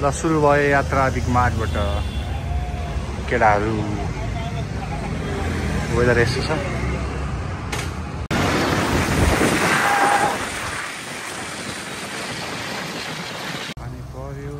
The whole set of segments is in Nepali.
ल सुरु भयो यात्रा अधिक मार्गबाट केटाहरू वेदर यस्तो छ पानी पर्यो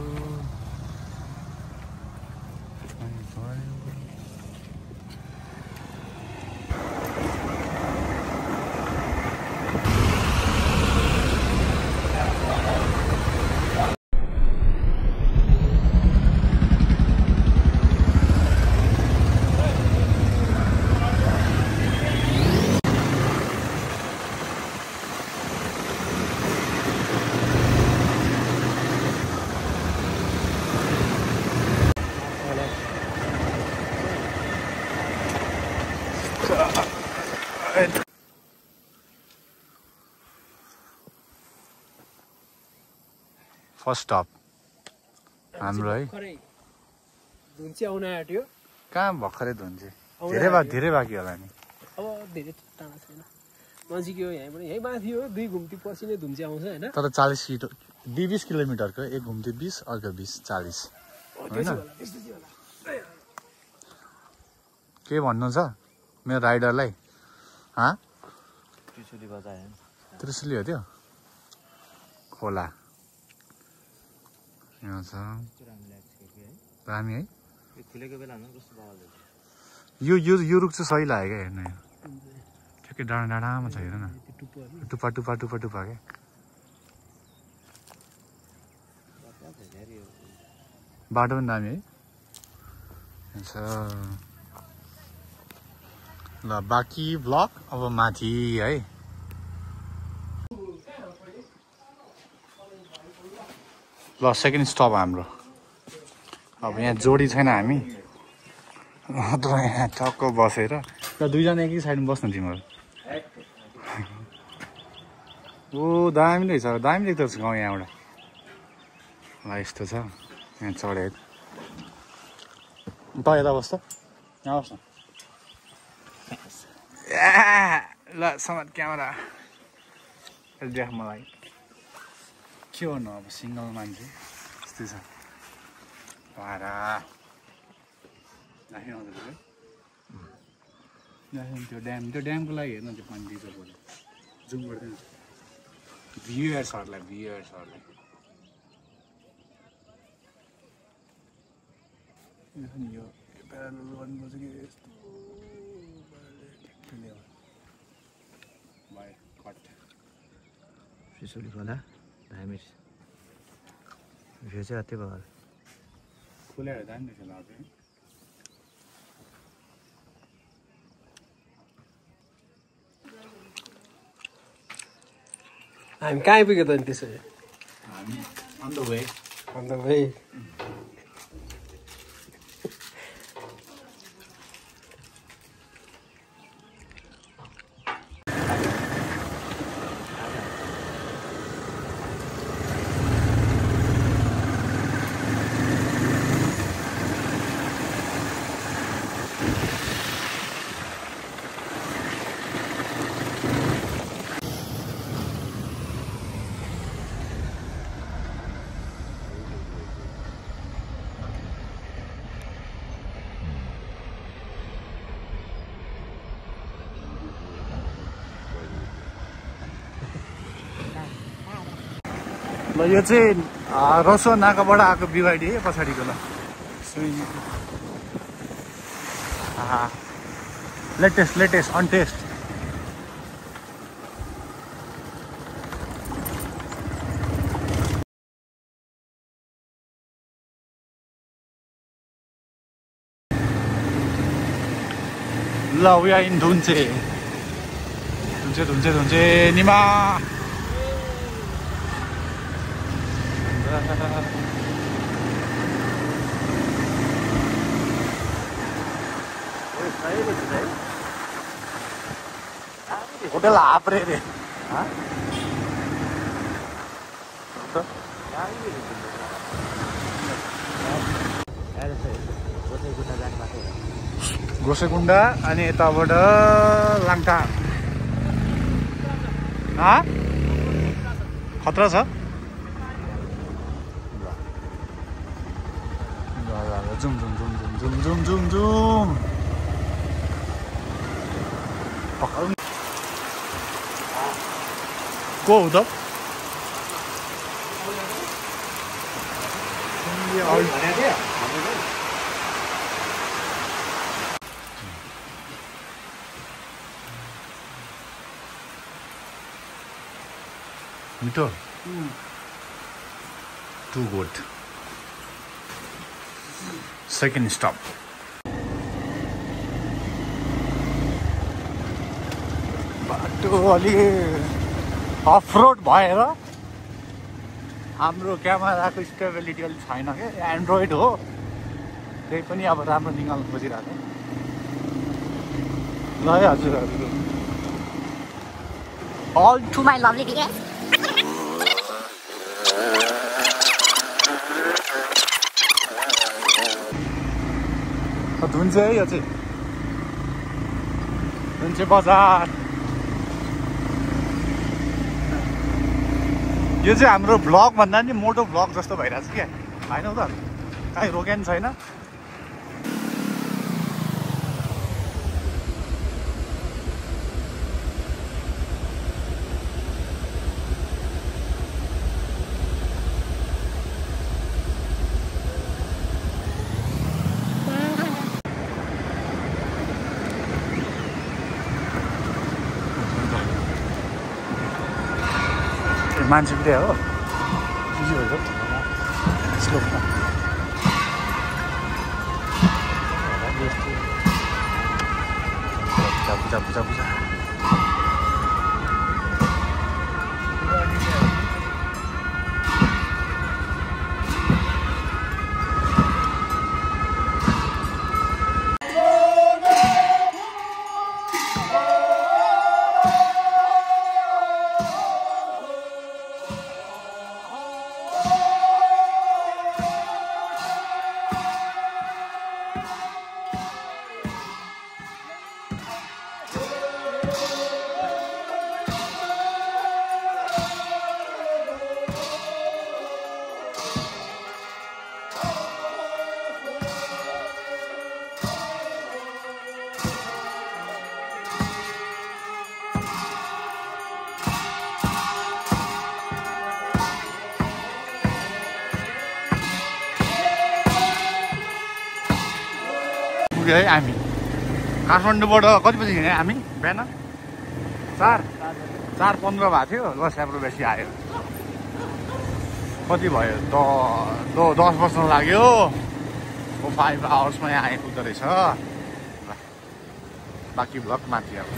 फर्स्ट स्टप हाम्रो है धुन्चे आउन आँट्यो कहाँ भर्खरै धुन्चे धेरै बाँकी होला नि अब धेरै टाढा छैन नजिक हो यहीँबाट यहीँ माथि हो 2 घुम्ती पछि नै धुन्चे आउँछ हैन तर 20 किलोमिटरको एक घुम्ती 20 अर्को 20 40 हैन के भन्नु छ मेरो राइडरलाई त्रिशुली हो त्यो खोला यहाँ छ दामी है यो रुख चाहिँ सही लाग्यो क्या हेर्नु ठ्याक्कै डाँडामा छ हेर न टुप्पा क्या बाटो पनि दामी है ल बाँकी ब्लक अब माथि है ल सेकेन्ड स्टप हाम्रो अब यहाँ जोडी छैन हामी यहाँ टक्क बसेर ल दुईजना एकै साइडमा बस्नु तिमीहरू ओ दामी रहेछ दामी देख्दो रहेछ गाउँ यहाँबाट ल यस्तो छ यहाँ चढे त यता बस्छ यहाँ बस्नु ल समाज क्यामेरा देख मलाई के गर्नु अब सिङ्गल मान्छे यस्तै छ भाडा त्यो ड्यामको लागि हेर्न त्यो पानी दिन्छ बोल्यो जुम गर्दैन भ्युयर्सहरूलाई यो प्यारल गर्नुपर्छ कि यस्तो भयो कट त्रिशुली खोला दामी भ्यू चाहिँ अति भयो खुलेर दामी रहेछ लाग्यो हामी कहाँ आइपुग्यो त नि त्यसो हामी अन द वे ल यो चाहिँ रसुवा नाकाबाट आएको बिवाइडी है पछाडिको ल लेटेस्ट अनटेस्ट ल we are in Dhunche Nima hotel हाप्रे रे गोसेगुन्डा अनि यताबाट लाङटाङ खतरा छ zoom zoom zoom zoom zoom zoom zoom zoom पकाउनु को हो त मिठो टु गुड सेकेन्ड स्टप बाटो अलि अफ रोड भएर हाम्रो क्यामेराको स्टेबिलिटी अलिक छैन क्या एन्ड्रोइड हो त्यही पनि अब राम्रो निकाल्नु खोजिरहेको ल है हजुर हजुर All to my lovely viewers. धुन्छ है यो चाहिँ धुन्छ बजार यो चाहिँ हाम्रो भ्लग भन्दा नि मोटो भ्लग जस्तो भइरहेछ क्या होइन त कहीँ रोक्या नि छैन मान्छे पनि हो स्लोपमा पूजा पूजा पूजा पुग्यो है हामी काठमाडौँबाट कति बजी हिँड्यो हामी बिहान 4:15 भएको थियो ल स्याब्रो बेसी आयो कति भयो 10 बज्न लाग्यो 5 आवर्समा यहाँ आइपुग्दो रहेछ ल बाँकी भ्लग माथि अब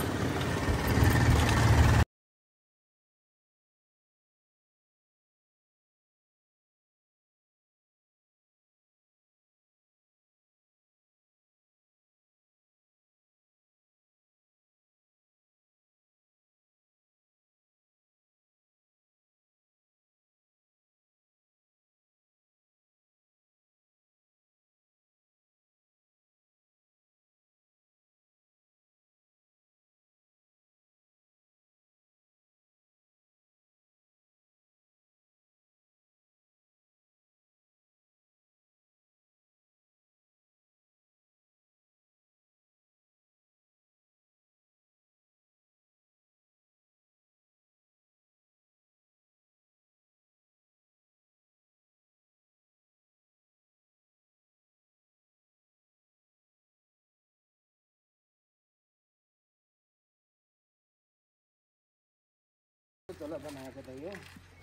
तल बनाएको त यो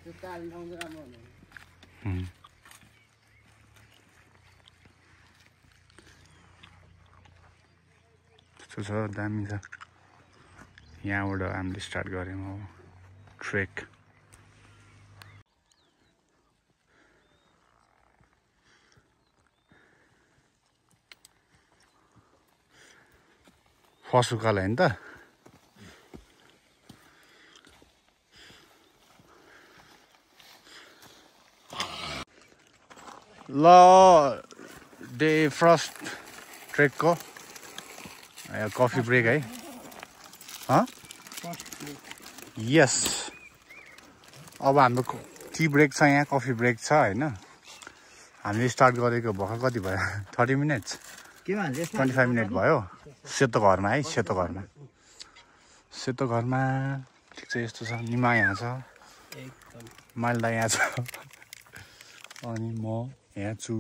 त्यो काल ठाउँ चाहिँ राम्रो हुने त्यस्तो छ दामी छ यहाँबाट हामीले स्टार्ट गऱ्यौँ अब ट्रेक फर्स्ट उकालो होइन त ल डे फर्स्ट ट्रेकको कफी ब्रेक है यस अब हाम्रो टी ब्रेक छ यहाँ कफी ब्रेक छ होइन हामीले स्टार्ट गरेको भर्खर कति भयो 30 मिनट्स के भन्छ 25 मिनट भयो सेतो घरमा है सेतो घरमा ठिक छ यस्तो छ निमा यहाँ छ एकदम मालदा यहाँ छ अनि म यहाँ छु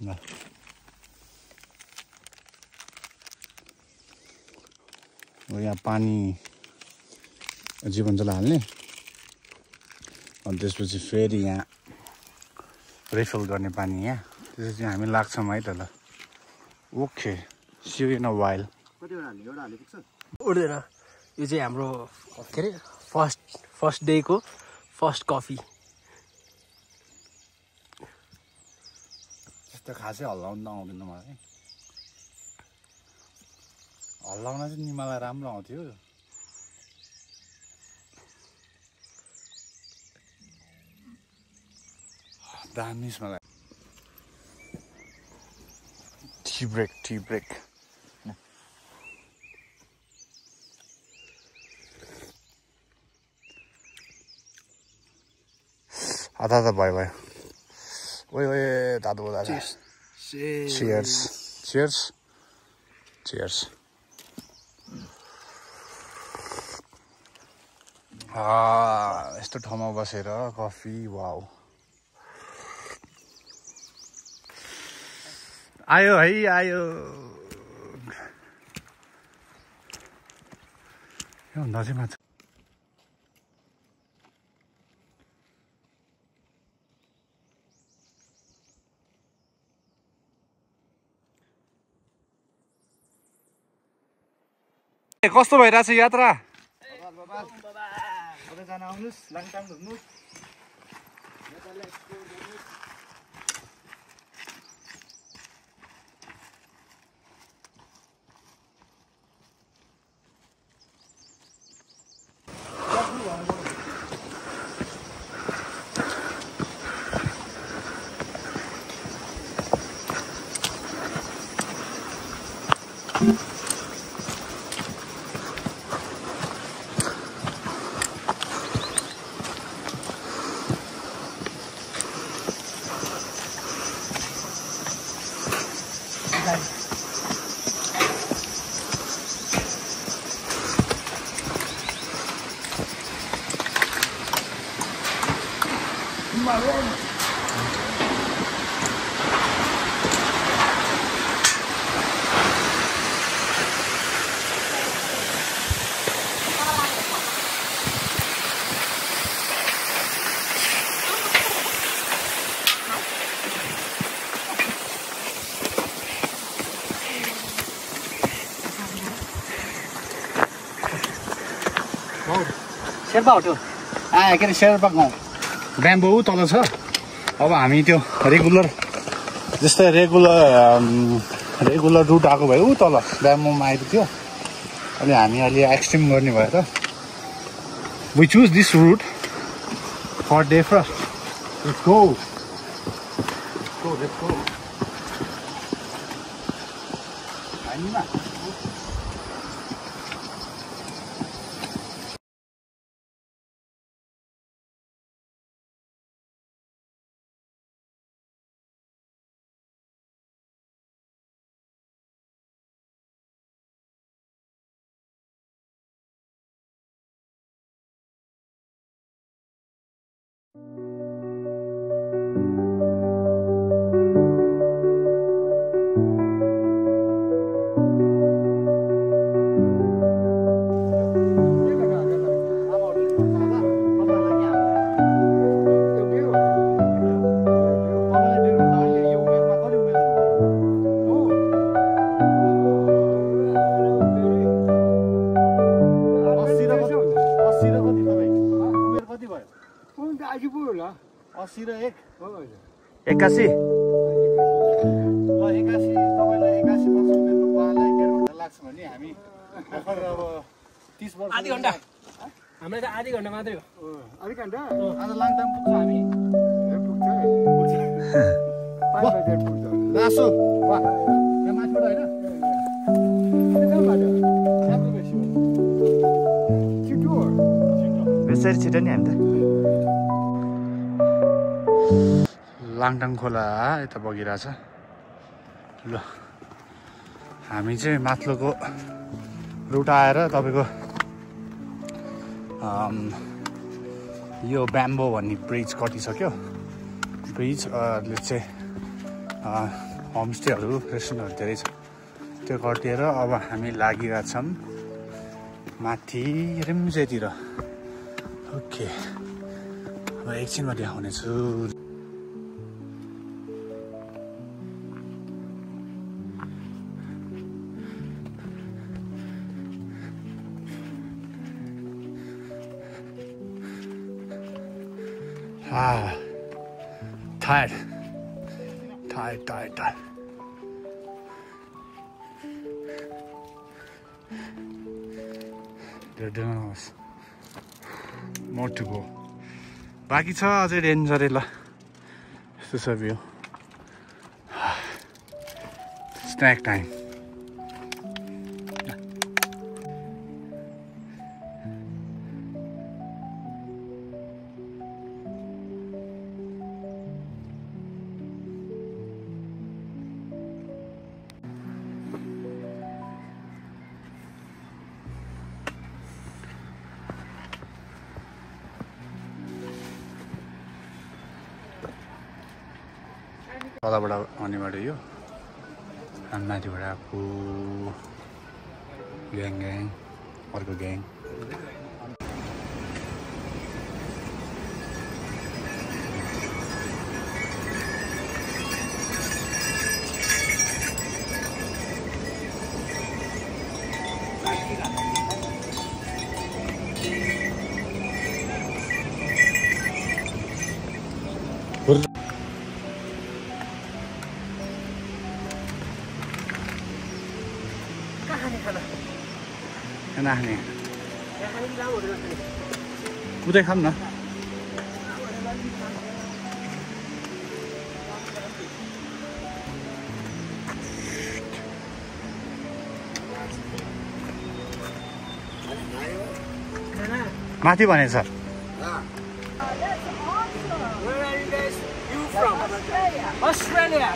ल यहाँ पानी जीवन जल हाल्ने अनि त्यसपछि फेरि यहाँ रिफिल गर्ने पानी यहाँ त्यसपछि हामी लाग्छौँ है त ल okay see you in a while उड्दैन यो चाहिँ हाम्रो के अरे फर्स्ट डेको फर्स्ट कफी त्यस्तो खासै हल्लाउनु त आउँदैन मलाई हल्लाउन चाहिँ निमालाई राम्रो आउँथ्यो दामी मलाई टी ब्रेक आधा त भयो ओए दादु दादा चियर्स यस्तो ठाउँमा बसेर कफी वाउ आयो है आयो योभन्दा चाहिँ माथि कस्तो भइरहेछ यात्रा आउनुहोस् लाङटाङ घुम्नुहोस् शेर्पा हो त्यो के अरे शेर्पा गाउँ ब्याम्बो तल छ अब हामी त्यो रेगुलर जस्तै रेगुलर रुट आएको भयो ऊ तल ब्याम्बोमा आइपुग्यो अनि हामी अलि एक्सट्रिम गर्ने भयो त we choose this route for day first let's go एक्कासी तपाईँलाई 81 वर्ष उमेरको बुवालाई 1.5 घन्टा लाग्छ भने हामी भर्खर अब 30 वर्ष आधी घन्टा हामीलाई त आधी घन्टा मात्रै हो आधी घन्टा आज लाङटाङ पुग्छ हामी लासो वाह यहाँ माथिबाट होइन बेसरी छिटो नि हामी त लाङटाङ खोला यता बगिरहेछ ल हामी चाहिँ माथिल्लोको रुट आएर तपाईँको यो ब्याम्बो भन्ने ब्रिज कटिसक्यो ब्रिजले चाहिँ होमस्टेहरू रेस्टुरेन्टहरू धेरै छ त्यो कटिएर अब हामी लागिरहेछौँ माथि रिम्जेतिर ओके अब एकछिनमा देखाउनेछु tired. They're doing us. More to go. बाँकी छ अझै डेन्जरै ल यस्तो छ भ्यू स्न्याक टाइम तलबाट आउने बाटो यो अनि माथिबाट आएको ग्याङ अर्को ग्याङ खाने उतै खाऊँ न माथि भने sir Australia.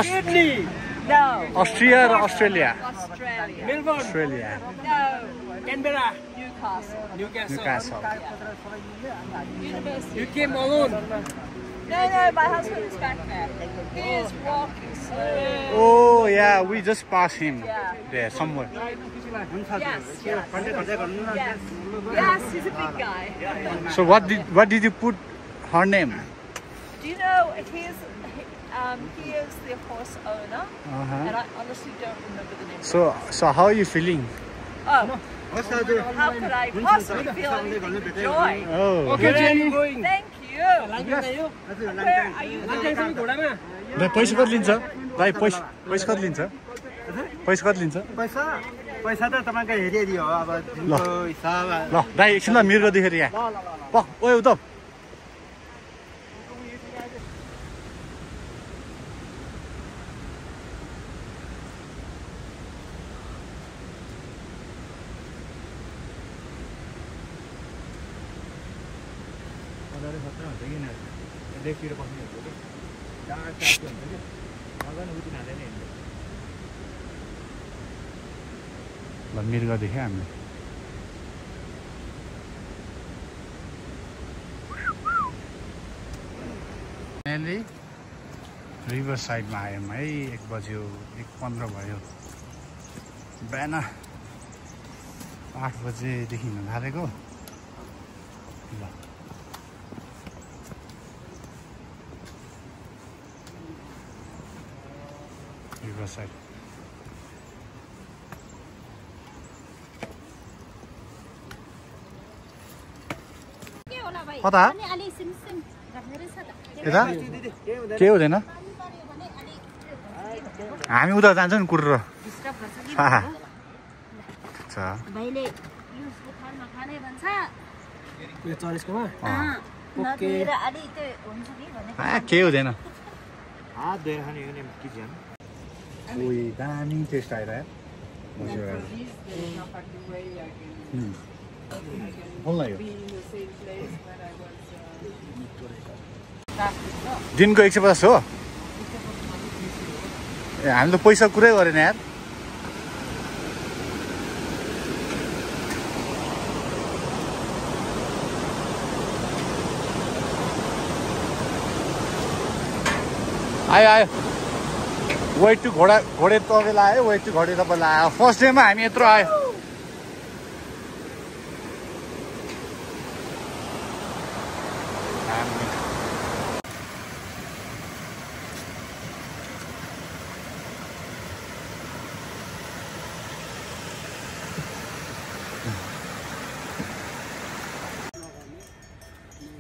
Sydney. No. Austria or Australia? Australia. Melbourne. Australia. No. Canberra. Newcastle. Newcastle. University. You came alone. No, my husband is back there. He is walking slowly. Oh yeah, we just passed him Yeah. there somewhere. Yes. Yes, he's a big guy. So what did you put her name? Do you know he is the horse owner, Uh-huh. and I honestly don't remember the name. So how are you feeling? Oh, how could I possibly feel anything but joy? Oh. Okay, where are you going? Thank you. Where are you Lankan going? घोडामा दाइ पैसा कति लिन्छ दाइ पैसा कति लिन्छ पैसा कति लिन्छ पैसा त तपाईँको हेरी हो अब दिनको हिसाब ल दाइ एकछिन ल मिर्ग देखेर यहाँ ओए उता ल मिर्ग देख्यो हामीले फाइनली रिभर साइडमा आयौँ है 1 बज्यो 1:15 भयो बिहान 8 बजेदेखि हिँड्न थालेको ल रिभर साइड कता यता के हुँदैन हामी उता जान्छ नि कुरेर यो चरेसकोमा के हुँदैन हात धोएर खाने हो नि के झ्याम उही दामी टेस्ट आइरह्यो बोल्न यो दिनको 150 हो ए हामीले त पैसा कुरै गरेन यार आयो वेट टु घोडे तपाईँलाई आयो वेट टु घोडे तपाईँलाई आयो फर्स्ट डेमा हामी यत्रो आयो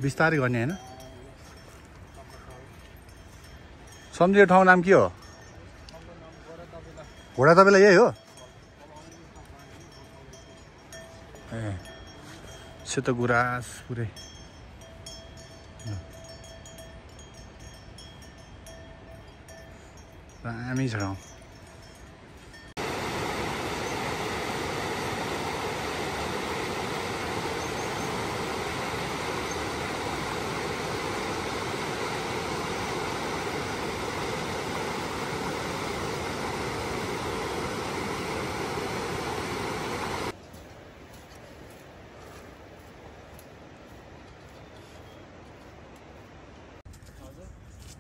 बिस्तारै गर्ने होइन सम्झेको ठाउँ नाम के हो घोडा तपाईँलाई यही हो ए सेतो गुराँस पुरै दामी छ ठाउँ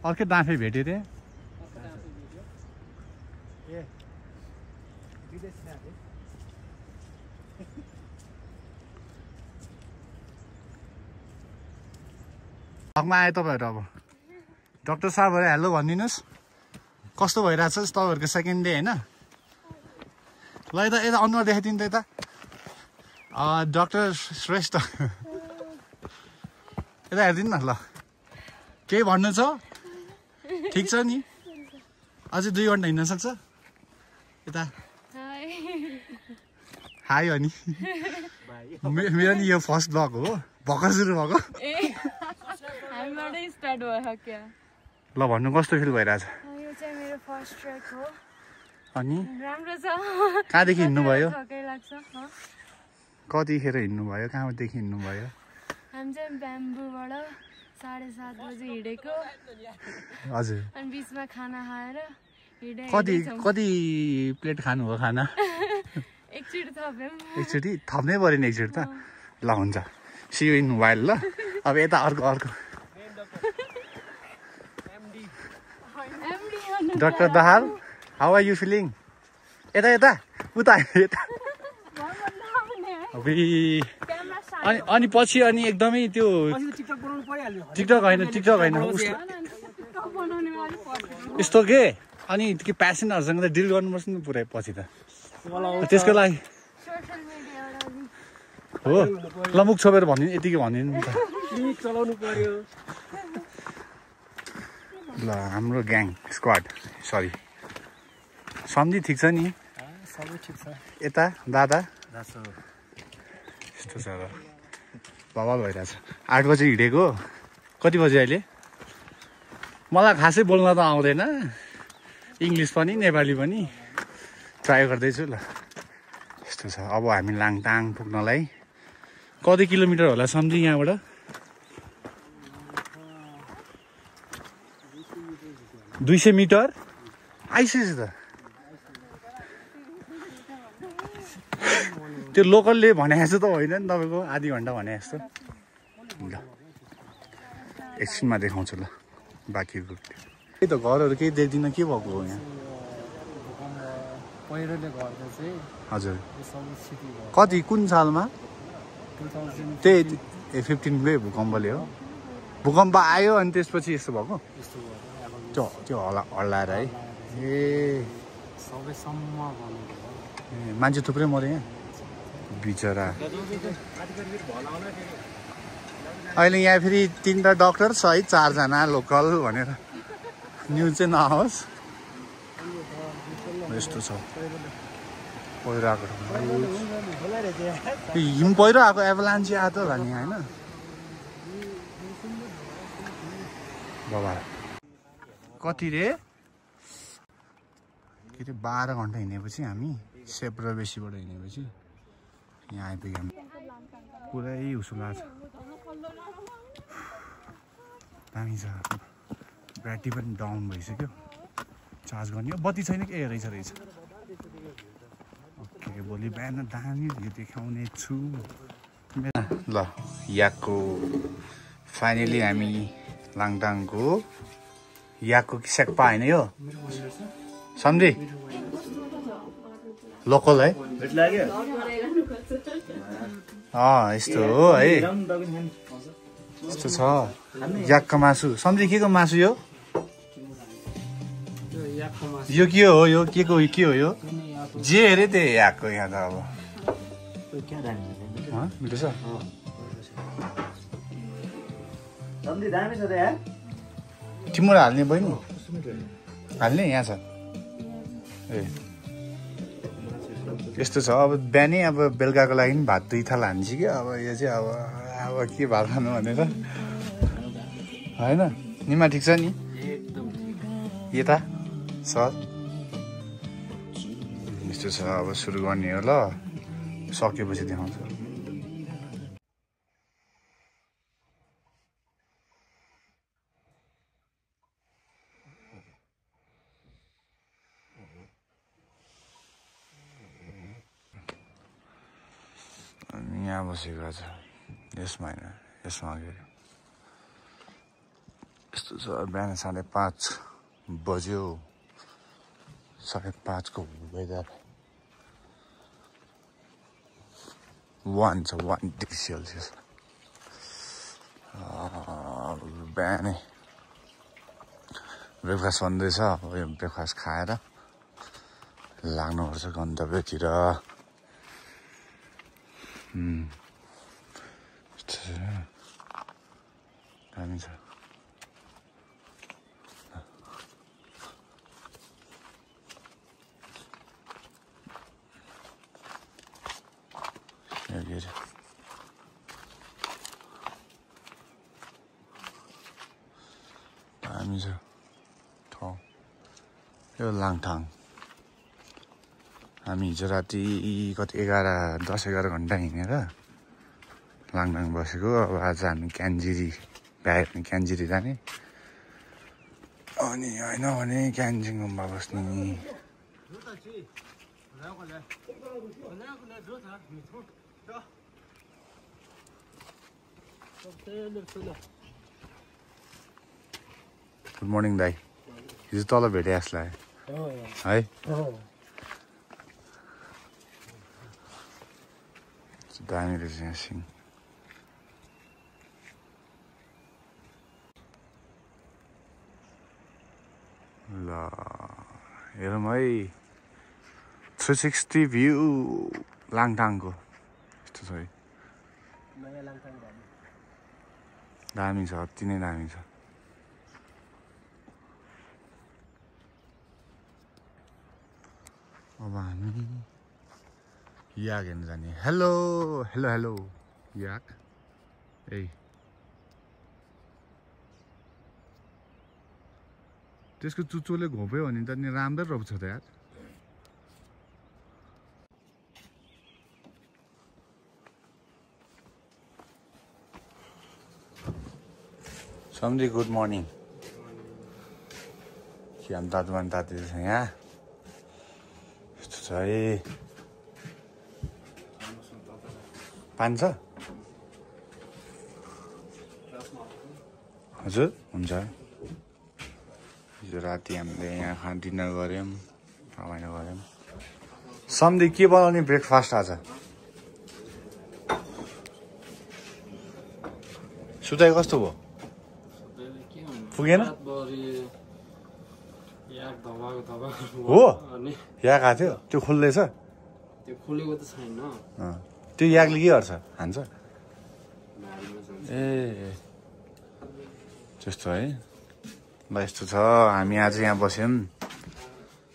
अर्कै डाँफे भेटेँ त्यहाँ भगमा आयो तपाईँहरू अब डाक्टर साहबहरू हेलो भनिदिनुहोस् कस्तो भइरहेछ तपाईँहरूको सेकेन्ड डे होइन ल यता यता अनुहार देखाइदिनु त यता डाक्टर श्रेष्ठ यता हेरिदिनु न ल केही भन्नु छ ठिक छ नि अझै 2 घन्टा हिँड्न सक्छ यता हाई हो नि मेरो नि यो फर्स्ट ब्लग हो भर्खर सुरु भएको ल भन्नु कस्तो फिल भइरहेछ यो चाहिँ मेरो फर्स्ट ट्रेक हो अनि राम्रो छ कहाँदेखि हिँड्नुभयो थकै लाग्छ कतिखेर हिँड्नुभयो कहाँदेखि हिँड्नुभयो हामी चाहिँ ब्याम्बुबाट 7:30 बजे हिँडेको हजुर अनि बिचमा खाना खाएर कति प्लेट खानु हो खाना एकचोटि थप्यौँ एकचोटि थप्नै पऱ्यो नि एकचोटि त ल हुन्छ सी यु इन मोबाइल ल अब यता अर्को doctor Dahal how are you feeling यता यता उता यता अनि पछि अनि एकदमै त्यो टिकटक होइन यस्तो के अनि के प्यासेन्जरसँग त डिल गर्नुपर्छ नि पुरै पछि त त्यसको लागि हो ल मुख छोपेर भनिदिनु यतिकै भनिदिनु नि त चलाउनु पर्यो ल हाम्रो ग्याङ स्क्वाड सरी सम्झी ठिक छ नि सबै ठिक छ यता दादा यस्तो छ र बवाल भइरहेछ 8 बजे हिँडेको कति बजे अहिले मलाई खासै बोल्न त आउँदैन इङ्ग्लिस पनि नेपाली पनि ट्राई गर्दैछु ल यस्तो छ अब हामी लाङटाङ पुग्नलाई कति किलोमिटर होला सम्झि यहाँबाट 200 मिटर आइसकेछ त त्यो लोकलले भने जस्तो त होइन नि तपाईँको आधी घन्टा भने जस्तो ल एकछिनमा देखाउँछु ल बाँकी त्यही त घरहरू केही देख्दिनँ के भएको हो यहाँ पहिरोले गर्दा चाहिँ हजुर सबै क्षति भयो कति कुन सालमा 2000 त्यही 15 भूकम्पले हो भूकम्प आयो अनि त्यसपछि यस्तो भएको यस्तो भयो अब त्यो हल्लाएर है ए सबै सम्म भन्नु मान्छे थुप्रै मऱ्यो यहाँ बिचरा अहिले यहाँ फेरि 3टा डाक्टर सहित 4 जना लोकल भनेर न्युज चाहिँ नआओस् यस्तो छ पहिरो आएको हिम पहिरो आएको एभलान्ची आएको होला नि होइन बाबा कति रे के अरे 12 घन्टा हिँडेपछि हामी सेप्रो बेसीबाट हिँडेपछि यहाँ आइपुग्यौँ पुरै उसुला छ दामी छ ब्याट्री पनि डाउन भइसक्यो चार्ज गर्ने हो बत्ती छैन कि रहेछ ओके भोलि बिहान दामी भ्यू देखाउने छु ल याकको फाइनली हामी लाङटाङको याकको सेक्पा होइन यो सम्झे लोकल है यस्तो हो है यस्तो छ याकको मासु सम्झे के को मासु यो के हो यो के हो यो जे हेरे त्यही याकको यहाँ त अब मिठो छ तिम्रो हाल्ने बहिनी हाल्ने यहाँ छ ए यस्तो छ अब बिहानै अब बेलुकाको लागि पनि भात 2 थाल हान्छ कि अब यो चाहिँ अब के भात खानु भनेर होइन निमा ठिक छ नि यता सर यस्तो छ अब सुरु गर्ने हो ल सकेपछि देखाउँछु यहाँ बसेको छ यसमा होइन यसमा अगाडि यस्तो छ बिहान 5:30 बज्यो 5:30 को वेदर 1 डिग्री सेल्सियस बिहानै ब्रेकफास्ट बन्दैछ अब यो ब्रेकफास्ट खाएर लाग्नुपर्छ गन्तव्यतिर दामी छ दामी छ ठाउँ यो लाङटाङ हामी हिजो राति कति 10-11 घन्टा हिँडेर लाङटाङ बसेको अब आज हामी क्यान्जिरी भ्यायो भने क्यान्जिरी जाने अनि होइन भने क्यान्जिङ गुम्बा बस्ने गुड मर्निङ दाइ हिजो तल भेटे यसलाई है दामी रहेछ यहाँ सिङ ल हेरौँ है 360 भ्यू लाङटाङको यस्तो छ है दामी छ अति नै दामी छ अब हामी याक हेर्नु जाने हेलो याक ए त्यसको चुच्चोले घोप्यो भने त नि राम्रै रोप्छ त यार सम्झी गुड मर्निङ के हामी दाजुभाइ तातेको छ यहाँ यस्तो छ है पानी छ हजुर हुन्छ हिजो राति हामीले यहाँ डिनर गऱ्यौँ रमाइलो गऱ्यौँ सम्झी के बनाउने ब्रेकफास्ट आज सुताइ कस्तो भयो पुगेन हो याक आएको थियो त्यो खोल्दैछ त्यो खोलेको त छैन त्यो याकले के गर्छ हान्छ ए त्यस्तो है ल यस्तो छ हामी आज यहाँ बस्यौँ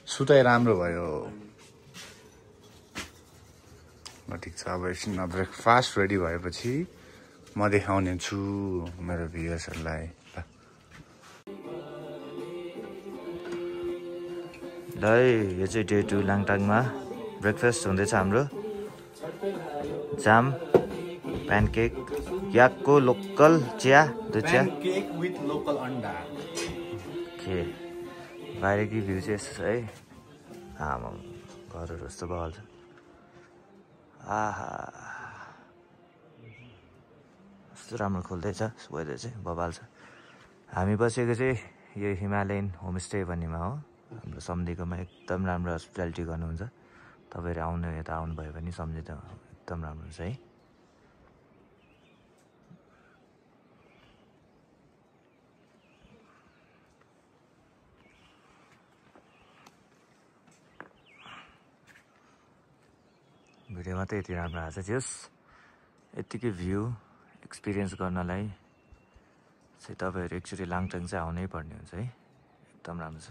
सुताइ राम्रो भयो ल ठिक छ अब एकछिन ब्रेकफास्ट रेडी भएपछि म देखाउने छु मेरो भ्युअर्सहरूलाई ल यो चाहिँ डे 2 लाङटाङमा ब्रेकफास्ट हुँदैछ हाम्रो जाम प्यानकेक याकको लोकल चिया दुध चिया केक विथ लोकल अन्डा के बाहिरकै भ्यू चाहिँ यस्तो छ है आमा घरहरू जस्तो बगाल छ आहा कस्तो राम्रो खोल्दैछ वेदर चाहिँ बबाल छ हामी बसेको चाहिँ यो हिमालयन होमस्टे भन्नेमा हो हाम्रो सम्धिकोमा एकदम राम्रो हस्पिटालिटी गर्नुहुन्छ तपाईँहरू आउनु यता आउनुभयो भने सम्झि त एकदम राम्रो हुन्छ है भिडियोमा त यति राम्रो आएको छ जस यतिकै भ्यू एक्सपिरियन्स गर्नलाई चाहिँ तपाईँहरू एकचोटि लाङटाङ चाहिँ आउनै पर्ने हुन्छ है एकदम राम्रो छ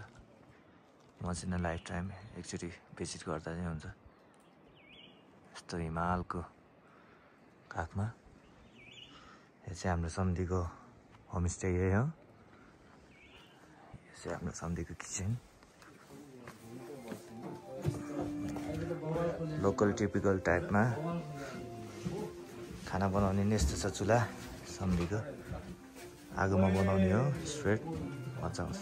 once in a lifetime एकचोटि भिजिट गर्दा चाहिँ हुन्छ यस्तो हिमालको काखमा यो चाहिँ हाम्रो सम्धिको होमस्टे यही हो यो चाहिँ हाम्रो सम्धिको किचन लोकल टिपिकल टाइपमा खाना बनाउने नि यस्तो छ चुल्हा सम्धिको आगोमा बनाउने हो स्ट्रेट मजा आउँछ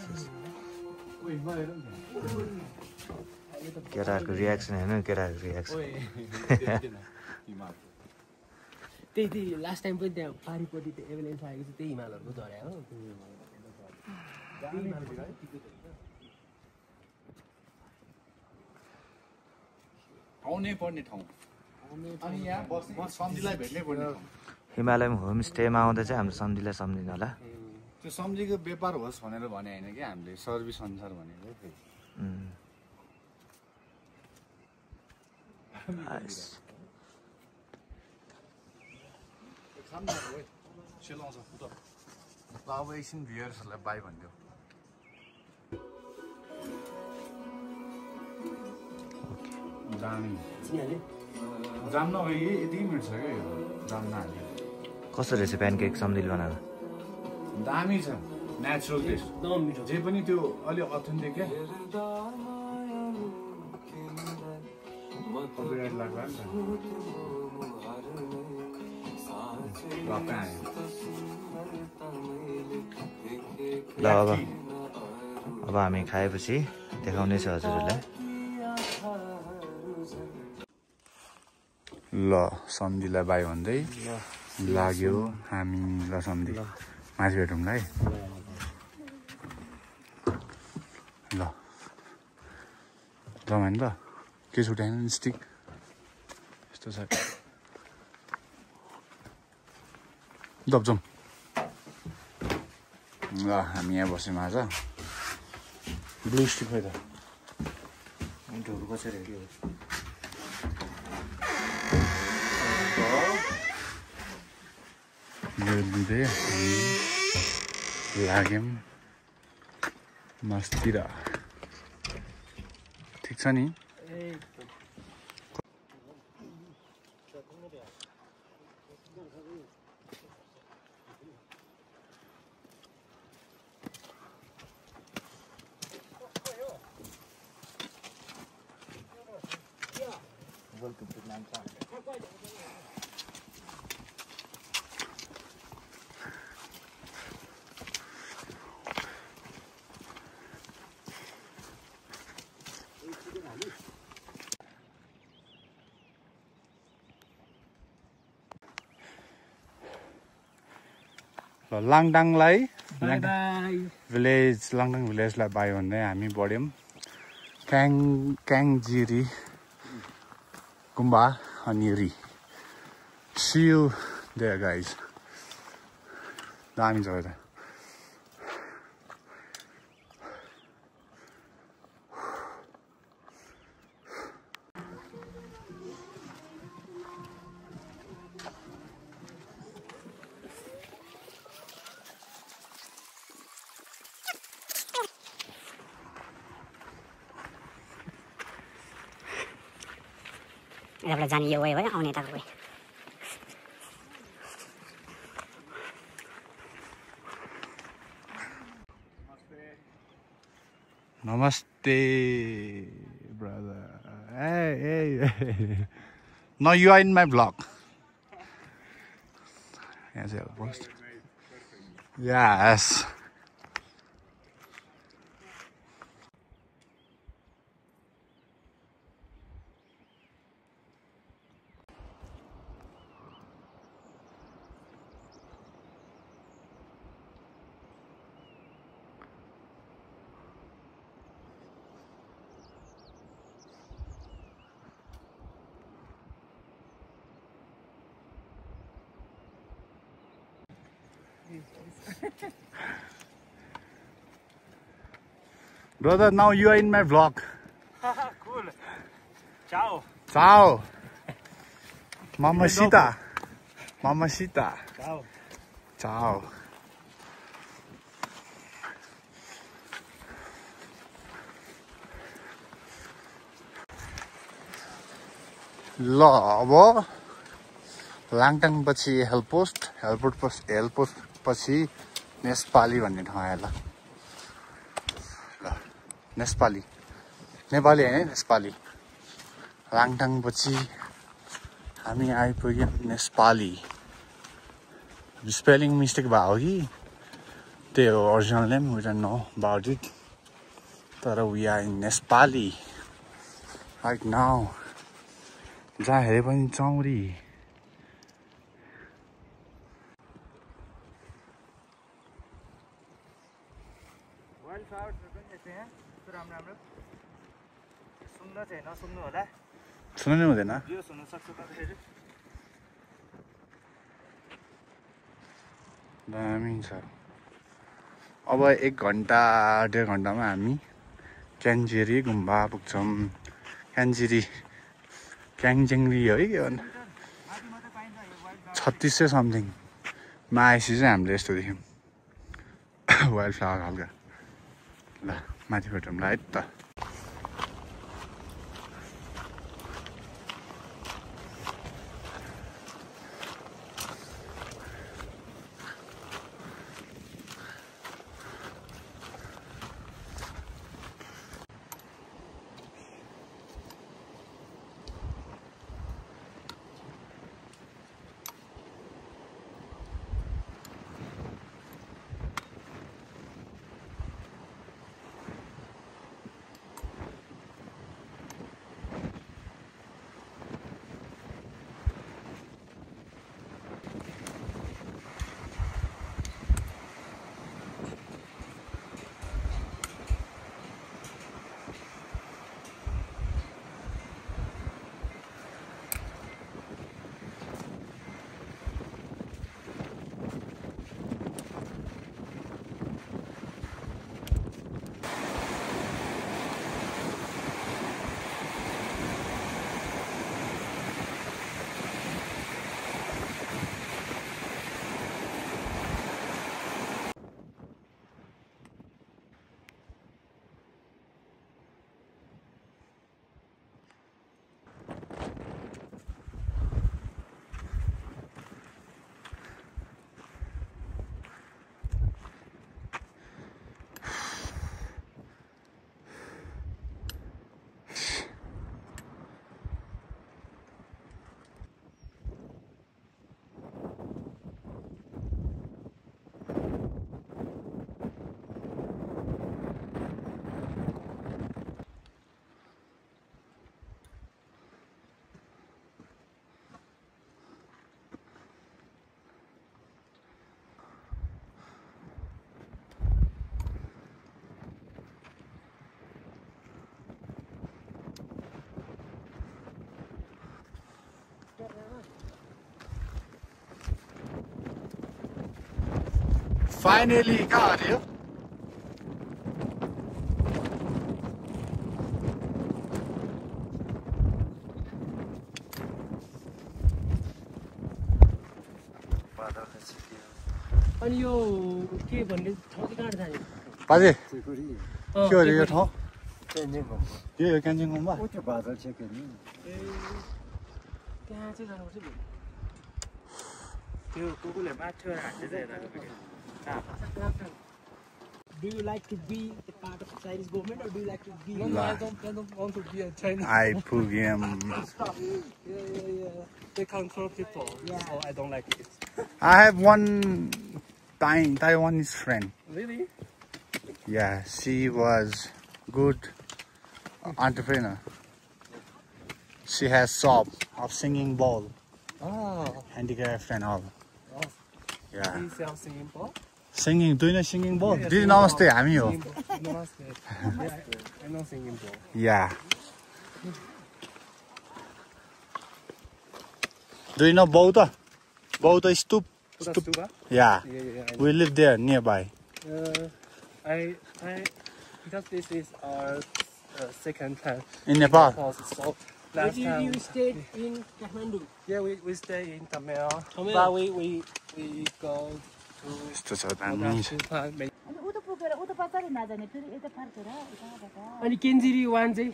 केटाहरूको रियाक्सन हेर्नु केटाहरूको रियाक्सन त्यही लास्ट टाइम पनि त्यहाँ पारिपट्टि त्यो एभेलेन्स आएको चाहिँ त्यही हिमालहरूको झर्या हो आउनै पर्ने ठाउँ अनि यहाँ बस्ने सम्झीलाई भेट्नै पर्ने ठाउँ हिमालयन होमस्टेमा आउँदा चाहिँ हाम्रो सम्झीलाई सम्झिनु होला त्यो सम्झीको व्यापार होस् भनेर भने होइन कि हामीले सर्भिस अनुसार भनेको सेलाउँछ अब एकछिन भ्युयर्सहरूलाई बाई भनिदियो जाम नभए यति मिनट छ क्या यो जाम नहाल्यो कस्तो रहेछ प्यानकेक सम्झिल बनाएको दामी छ नेचुरल टेस्ट जे पनि त्यो अलिक अथेन्टिक क्या ल अब हामी खाएपछि देखाउनेछ हजुरहरूलाई ल सम्झीलाई बाई भन्दै लाग्यो हामी ल सम्झी माथि भेटौँला है ल रमाइलो ल के छुट्याएन स्टिक यस्तो छ दब्जौँ ल हामी यहाँ बस्यौँ आज ब्लु स्टिक खै त ढोल बसेर हेऱ्यो यो लिँदै लाग्यौँ मस्तिर ठिक छ नि लाङटाङलाई भिलेज लाङटाङ भिलेजलाई बाई भन्दै हामी बढ्यौँ क्याङजिरी गुम्बा अनि री See you there guys दामी जग्गा त यताबाट जाने यो वे भयो आउने यताको way Namaste, brother. Hey. Now you are in my vlog. यहाँ चाहिँ हेल्पोस्ट यस Brother, now you are in my vlog. Cool. Ciao. Ciao. Mamacita. Mamacita. Ciao. Ciao. ल अब लाङटाङ पछि हेलपोस्ट पछि नेसपाली भन्ने ठाउँ आयो ल नेसपाली नेपाली हैन नेसपाली लाङटाङ पछि हामी आइपुग्यौँ नेसपाली स्पेलिङ मिस्टेक भयो कि त्यही हो original name we don't know about it तर वी आर इन नेसपाली राइट नाउ जहाँ हेरे पनि चौरी वाइल्ड फ्लावर्सहरु पनि यस्तै यहाँ कस्तो राम्रो सुन्न चाहिँ नसुन्नु होला सुन्नु नै हुँदैन भ्युज हुन सक्छ तपाईहरु दामी छ अब 1 घण्टा 1.5 घण्टामा हामी क्यान्जेरी गुम्बा पुग्छौँ क्याङजेङरी है के भन्नु 3600 समथिङमा आएपछि चाहिँ हामीले यस्तो देख्यौँ वाइल्ड फ्लावर हल्का ल माथिबाट है त फाइनली कहाँ हऱ्यो अनि यो के भन्ने ठाउँ चाहिँ कहाँ जाने बाजे के हो यो ठाउँ यो क्यान्जिङ गुम्बा त्यहाँ चाहिँ जानुपर्छ नि त्यो कुकुरले माथि हाँस्दै Do you like to be a part of Chinese government or do you like to be? No, I don't want to be a Chinese. I Pugim. Yeah. They control people, so I don't like it. I have one Taiwanese friend. Really? Yeah, she was good entrepreneur. She has shop of singing bowl, handicraft and all. Yeah. He sells singing bowl. Singing, do you know singing bowl? Yeah, Did you singing namaste? bowl. हामी हो. Namaste. Yeah, I know singing bowl. Yeah. Do you know Bauta? Bauta Stup? Stupa? Yeah. Yeah, I know. We live there nearby. I because this is our second time In Nepal. So last time, You stayed in Kathmandu. yeah, we stay in Tamil, Tamil. but we go to यस्तो छ दामी छ. Stupa. अनि उता पुगेर उता पछाडि नजाने फेरि यता फर्केर यताबाट अनि केन्जिरी वान चाहिँ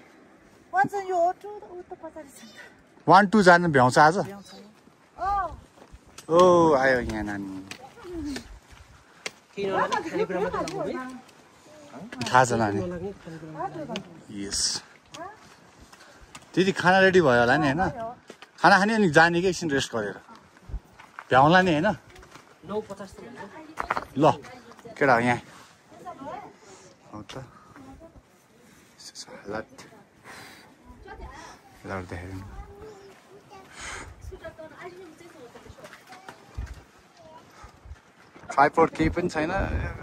भन्छ यो होटल उता पछाडि छ 1 2 जानु भ्याउँछ आज? ओ ओ आयो यहाँ नानी. केही नलाग्ने खानेकुरा मात्रै लाग्ने है थाहा छ नानी. नलाग्ने खानेकुरा यस. दिदी खाना रेडी भयो होला नि हैन? खाना खाने अनि जाने कि एकछिन रेस्ट गरेर. भ्याउँला नि हैन? 9:50 त भन्छ ल केटा यहाँ हो त हालत लड्दाखेरि ट्राइपोड केही पनि छैन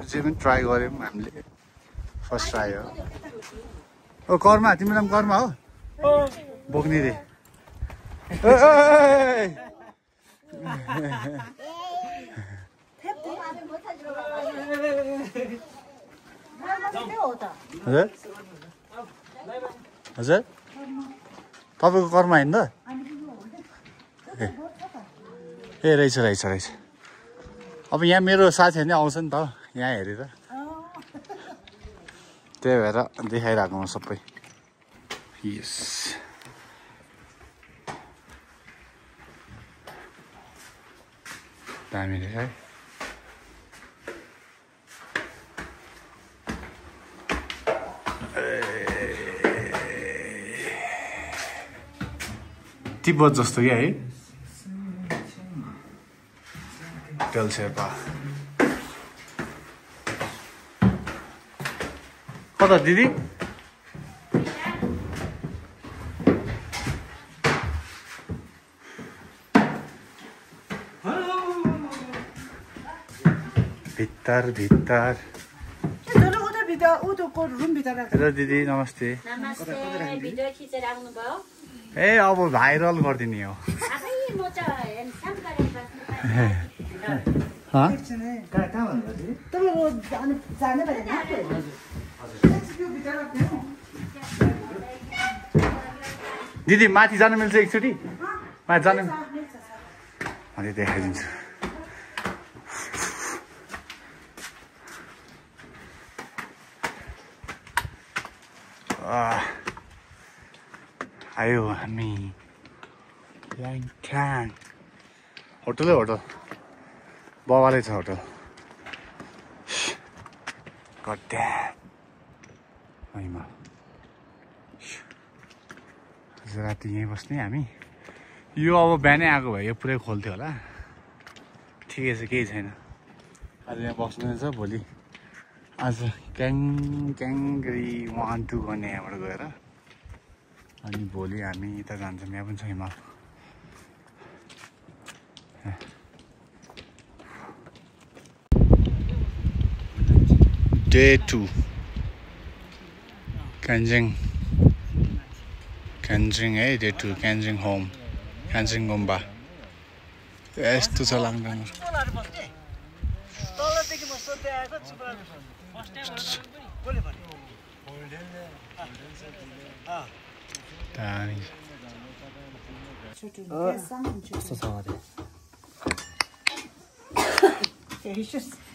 जे पनि ट्राई गऱ्यौँ हामीले फर्स्ट ट्राई हो ओ कर्मा तिम्रो नाम कर्मा हो बोक्ने रे हजुर हजुर तपाईँको कर्मा होइन त ए रहेछ अब यहाँ मेरो साथीहरू नै आउँछ नि त यहाँ हेरेर त्यही भएर देखाइरहेको म सबै यस दामी रहेछ है तिब्बत जस्तो क्या है टेल शेर्पा कता दिदी भित्तर हेलो दिदी नमस्ते नमस्ते भिडियो खिचेर आउनुभयो ए अब भाइरल गरिदिने हो आफै म चाहिँ हेन्डसम गरेर बस्नु दिदी माथि जानु मिल्छ एकचोटि माथि जानु अनि देखाइदिन्छु आयो हामी ल्याङथ्याङ होटलै होटल बवालै छ होटल गड्ड्याम आज राति यहीँ बस्ने हामी यो अब बिहानै आएको भए यो पुरै खोल्थ्यो होला ठिकै छ केही छैन आज यहाँ बस्नु छ भोलि आज क्याङ्गरी 1 2 गर्ने यहाँबाट गएर अनि भोलि हामी यता जान्छौँ यहाँ पनि छ हिमाल Day 2 Kanjing है Day 2 Kanjing home Kanjing गुम्बा यस्तो छ लाङटाङ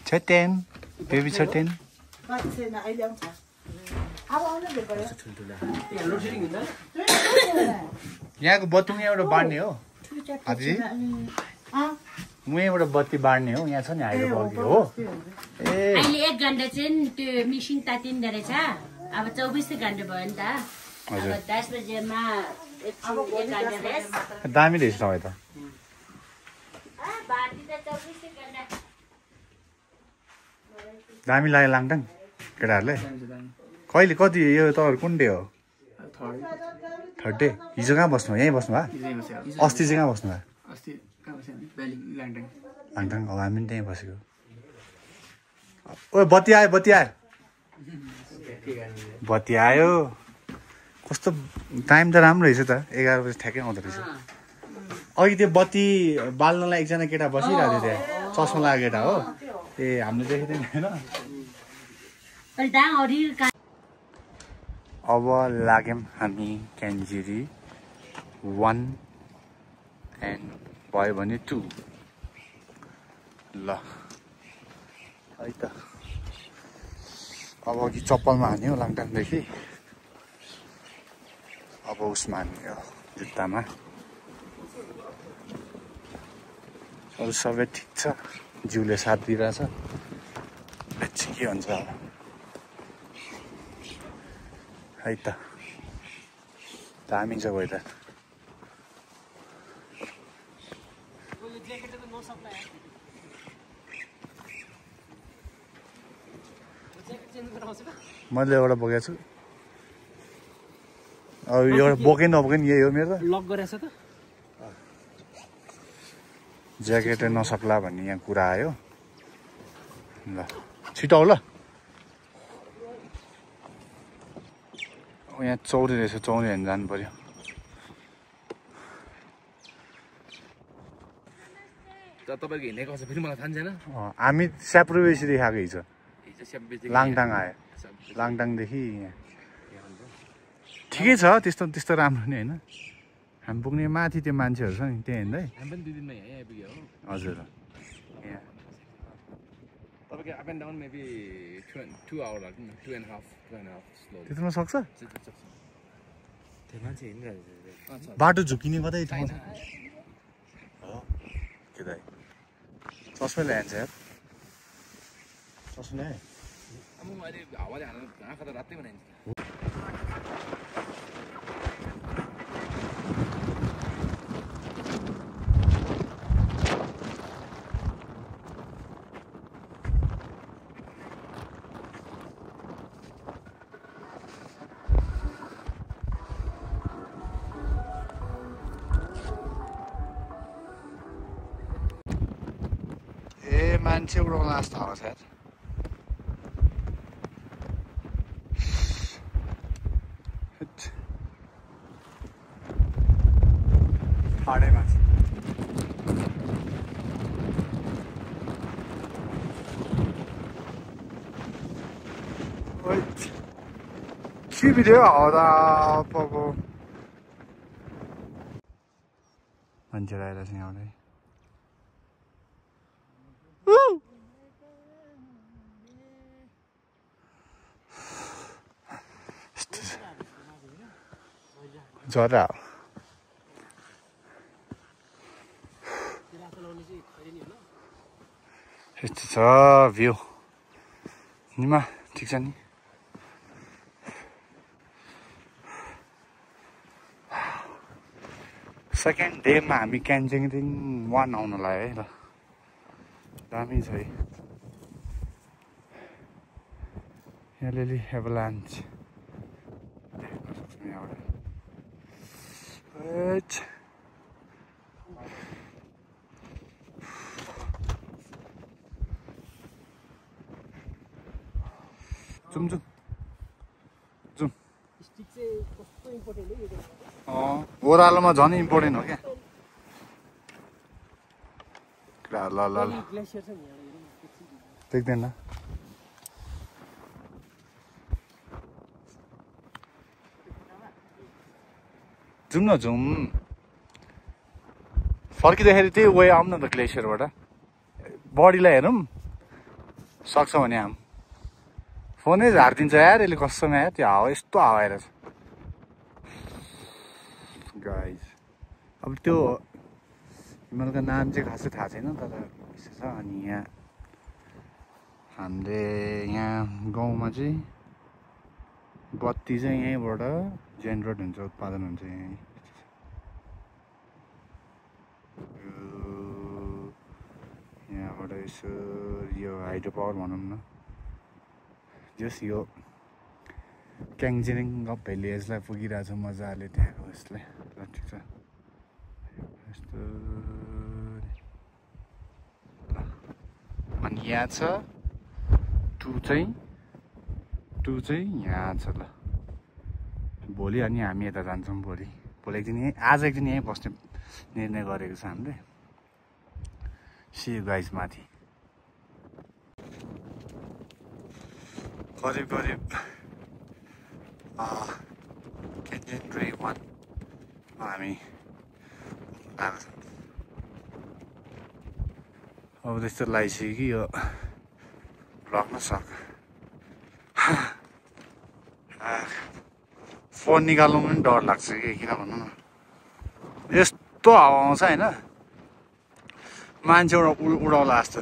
Certain baby certain यहाँको बतुङ एउटा बाँड्ने हो हाजी म यहाँबाट बत्ती बाड्ने हो यहाँ छ नि हाइड्रो बल्ब हो ए अहिले 1 घण्टा चाहिँ त्यो मिसिन तातिँदो रहेछ अब 24 घण्टा भयो नि त अब 10 बजेमा 1 घण्टा रेस्ट दामी रहेछ तपाईँ त दामी लाग्यो लाङटाङ केटाहरूले कहिले कति यो तपाईँहरू कुन डे हो थर्ड डे हिजो कहाँ बस्नु यहीँ बस्नु भयो अस्ति चाहिँ कहाँ बस्नु भयो लाङटाङ अब हामी पनि त्यहीँ बसेको ओ बत्ती आयो बत्ती आयो कस्तो टाइम त राम्रो रहेछ त 11 बजी ठ्याक्कै आउँदो रहेछ अघि त्यो बत्ती बाल्नलाई एकजना केटा बसिरहेको थियो त्यहाँ चस्मा लागेको केटा हो ए हामीले देखेको थिएन होइन अब लाग्यौँ हामी क्यान्जिरी 1 एन्ड भयो भने 2 ल है त अब अघि चप्पलमा हान्यो लाङटाङदेखि अब उसमा हान्यो जुत्तामा अरू सबै ठिक छ जिउले साथ दिइरहेछ के हुन्छ है त दामी छ वेदर मैले एउटा बोकेको छु अब एउटा बोके नबोके नि यही हो मेरो त लक गरेछ त ज्याकेटै नसक्ला भन्ने यहाँ कुरा आयो ल छिटो आऊ ल यहाँ चौरी रहेछ चौरी हेर्नु जानु पर्यो तपाईँको हिँडेको छ फेरि मलाई थाहा छैन हामी स्याप्रोवेसीदेखि आएको हिजो लाङटाङ आयो लाङटाङदेखि यहाँ ठिकै छ त्यस्तो राम्रो नि होइन हामी पुग्ने माथि त्यो मान्छेहरू छ नि त्यहाँ हिँड्दै हामी पनि 2 दिनमा यहीँ आइपुग्यो हो हजुर यहाँ तपाईँको up and down maybe 2 hour लाग्छ 2.5 स्लो त्यत्रोमा सक्छ त्यो मान्छे हिँडिरहेको बाटो झुकिने कतै ठाउँ हो के दाइ चस्मै ल्याइन्छ यार चस्मै ल्याए अब अहिले हावाले हाल्नु आँखा त रातै बनाइन्छ मान्छे उडाउन जस्तो आएको छ यार ठाडै मान्छे के भिडियो हावा पको मान्छेहरू आइरहेछ यहाँबाट झरा यस्तो छ भ्यू निमा ठिक छ नि सेकेन्ड डेमा हामी क्यान्जिङ 1 आउनलाई है ल दामी छ है यहाँ लिली एभलान्च देख्न सक्छौँ यहाँबाट जुम जुम जुम स्टिक चाहिँ कस्तो इम्पोर्टेन्ट हो यो ओह्रालोमा झन् इम्पोर्टेन्ट हो क्या ल ल ल ग्लेसियर छ नि देख्दैन जाउँ न जाउँ फर्किँदाखेरि त्यही वे आउँ न त ग्लेसियरबाट बडीलाई हेरौँ सक्छ भने हाम फोनै झारिदिन्छ यार यसले कसम यार त्यो हावा यस्तो हावा आइरहेछ गाइस अब त्यो हिमालको नाम चाहिँ खासै थाहा छैन तर विशेष छ। अनि यहाँ हामीले यहाँ गाउँमा चाहिँ बत्ती चाहिँ यहीँबाट जेनेरेट हुन्छ, उत्पादन हुन्छ यहीँ। यहाँबाट यसो यो हाइड्रो पावर भनौँ न, जस यो क्याङजिरिङ भिलेजलाई पुगिरहेको छ मजाले त्यहाँको यसले। ल ठिक छ, यस्तो। अनि यहाँ छ टु चाहिँ यहाँ छ। ल भोलि अनि हामी यता जान्छौँ। भोलि एक दिन यहीँ, आज एक दिन यहीँ बस्ने निर्णय गरेको छ हामीले। सी यु गाइज माथि करिब क्यान्जन ड्रे 1 हामी आएको छौँ। अब त्यस्तो लगाइसक्यो कि यो ब्लक न सक फोन निकाल्नु पनि डर लाग्छ कि किन भन्नु न, यस्तो हावा आउँछ होइन, मान्छे उडाउला जस्तो।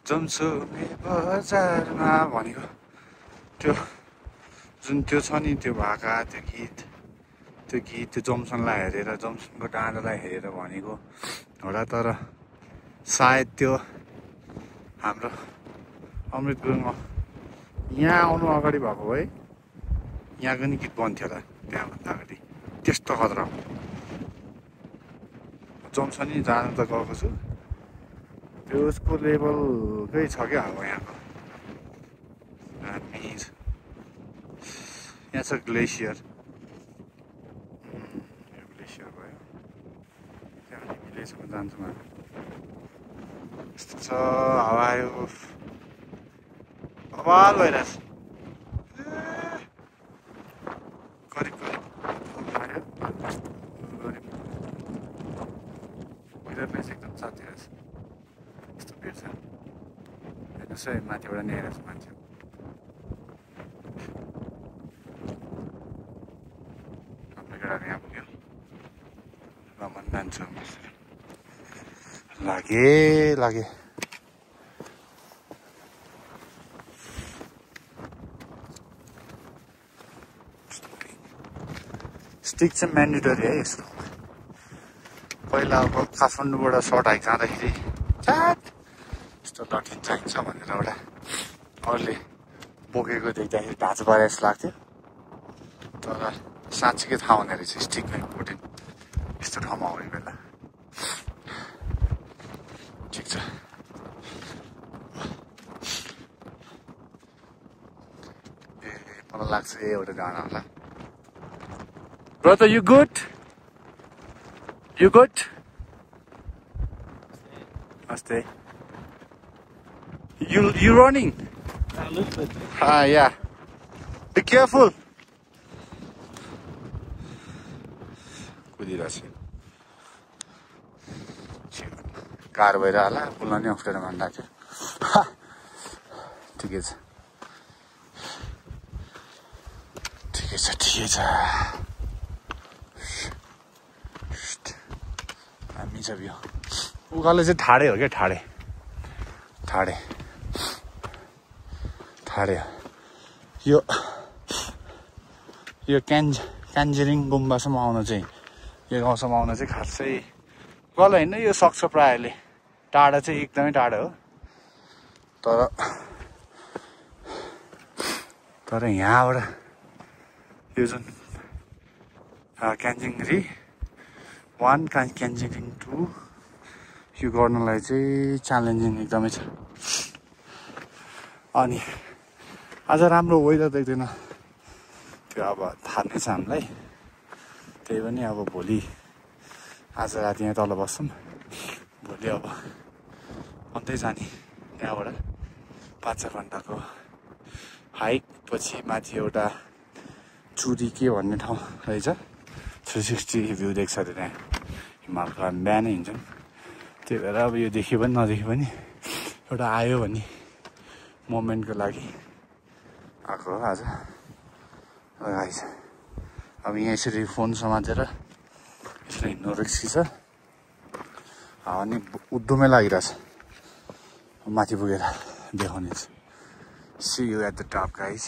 जमसुमे बजारमा भनेको त्यो जुन त्यो छ नि, त्यो भाका त्यो गीत त्यो जमसनलाई हेरेर, जमसनको डाँडालाई हेरेर भनेको होला। तर सायद त्यो हाम्रो अमृत गुरुङ यहाँ आउनु अगाडि भएको भए यहाँको नि गीत बन्थ्यो होला त्यहाँभन्दा अगाडि। त्यस्तो खतरा जमसनी जानु त गएको छु, त्यो उसको लेभलकै छ क्या अब यहाँको। यहाँ छ ग्लेसियर, ग्लेसियर भयो त्यहाँ भिलेजमा जान्छौँ हामी। यस्तो छ हावा आयो, बवाल भइरहेछ। करिब वेदरले चाहिँ एकदम साथी रहेछ। यस्तो भिड छ हेर्नुहोस् है, माथिबाट नि हेरेको छ मान्छे। हाम्रो केटाहरू यहाँ पुग्यो, रमन जान्छ लागे। स्टिक चाहिँ म्यान्डेटरी है यसको। पहिला अब काठमाडौँबाट सर्ट हाइक जाँदाखेरि च्याट यस्तो लट्ठिन चाहिन्छ भनेर एउटा अरूले बोकेको देख्दाखेरि ढाँचो पारे जस्तो लाग्थ्यो। तर साँच्चीकै थाहा हुने रहेछ स्टिकमा इम्पोर्टेन्ट यस्तो ठाउँमा आउने बेला। ठिक छ, मलाई लाग्छ एउटा गाना होला। Brother, you good? You good? Namaste. You running? A little bit. Yeah. Be careful. कुदिरहेछ गाह्रो भएर होला, बोल्न नि अप्ठ्यारो मन लाग्छ। ठिकै छ। हामी छ यो उकालो चाहिँ ठाडे हो क्या, ठाडे यो क्यान्जरिङ गुम्बासम्म आउन चाहिँ, यो गाउँसम्म आउन चाहिँ खासै गल होइन। यो सक्छ प्रायःले, टाढा चाहिँ एकदमै टाढा हो। तर यहाँबाट यो जुन क्यान्जरिङ 1 क्यान्जरिङ 2 यो गर्नलाई चाहिँ च्यालेन्जिङ एकदमै छ। अनि आज राम्रो वेदर देख्दैन, त्यो अब थाहा नै छ हामीलाई। त्यही पनि अब भोलि आज राति यहाँ तल बस्छौँ, भोलि अब अन्त जाने यहाँबाट 5-6 घन्टाको हाइक पछि माथि एउटा चुरी के भन्ने ठाउँ रहेछ, 360 भ्यू देख्छ अरे त्यहाँ हिमालको। हामी बिहानै हिँड्छौँ, त्यही भएर अब यो देख्यो पनि नदेख्यो पनि एउटा आयो भने मोमेन्टको लागि आएको हो आज। आइज अब यहाँ यसरी फोन समातेर यसरी हिँड्नु रिस्की छ। अनि उद्धुमै लागिरहेछ माथि पुगेर देखाउने छु see you at the top guys